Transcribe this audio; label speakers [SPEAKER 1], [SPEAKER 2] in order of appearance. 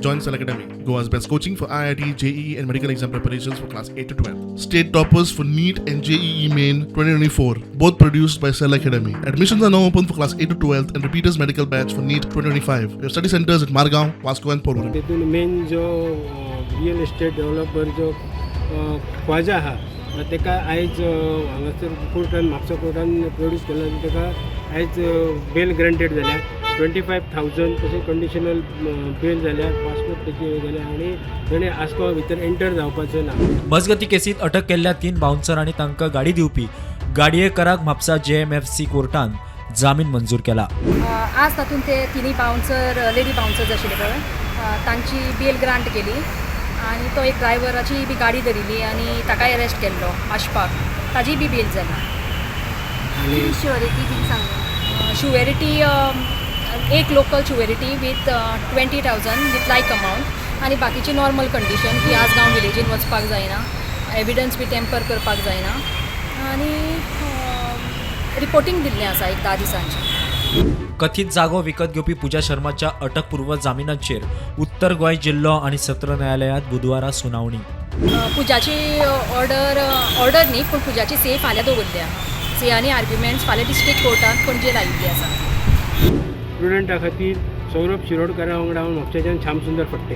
[SPEAKER 1] Join Cell Academy, Goa's best coaching for IIT, JEE, and medical exam preparations for class 8 to 12. State toppers for NEET and JEE Main 2024, both produced by Cell Academy. Admissions are now open for class 8 to 12 and repeaters medical batch for NEET 2025. We have study centers at Margao, Vasco, and Porvorim.
[SPEAKER 2] तेतून main जो real estate developer जो ख्वाजा आहा, तेका आयज हांगासर कोर्टान, Mapusa कोर्टान produce केला आनी तेका आयज बेल ग्रँटेड जाल्या. 25,000 तशें कंडिशनल बेल जाल्या, पासपोर्ट तेची हे जाल्या आनी तेणें आस्कोवा भितर एंटर जावपाचें ना.
[SPEAKER 3] मजगती, केसीत अटक केल्ल्या तीन बाउन्सर आनी तांकां गाडी दिवपी गाडयेकाराक म्हापसा जेएमएफसी कोर्टान जामीन मंजूर केला.
[SPEAKER 4] आज तातूंत ते तिनूय बाउन्सर, लेडी बाउन्सर्स आशिल्ले पळय, तांची बेल ग्रांट केली आनी तो एक ड्रायव्हराची बी गाडी धरिल्ली आनी ताकाय अरेस्ट केल्लो आशपाक, ताजीय बी बेल जाली.
[SPEAKER 2] आनी
[SPEAKER 5] शुअरिटी बीन सांगू.
[SPEAKER 4] शुअरिटी, एक local surety with 20,000 with like amount आनी बाकीची नॉर्मल कंडिशन की आसगांव विलेजीन वचपाक जायना, एविडन्स बी टेम्पर करपाक जायना आनी रिपोर्टींग दिल्लें आसा एक 10 दिसांचें.
[SPEAKER 3] कथीत जागो विकत घेवपी पुजा शर्माच्या अटकपूर्व जामिनाचेर उत्तर गोंय जिल्लो आनी सत्र न्यायालयात बुधवारा सुनावणी.
[SPEAKER 4] पुजाची ऑर्डर, ऑर्डर न्ही, पूण पुजाची स्टे फाल्यां दवरल्या. स्टे आनी आर्ग्युमेंट्स फाल्यां डिस्ट्रिक्ट कोर्टान पणजे लायिल्ली आसा.
[SPEAKER 2] स्टुडंटा खातीर सौरभ शिरोडकरा वांगडा हांव म्हापशेच्यान श्याम सुंदर फडटे.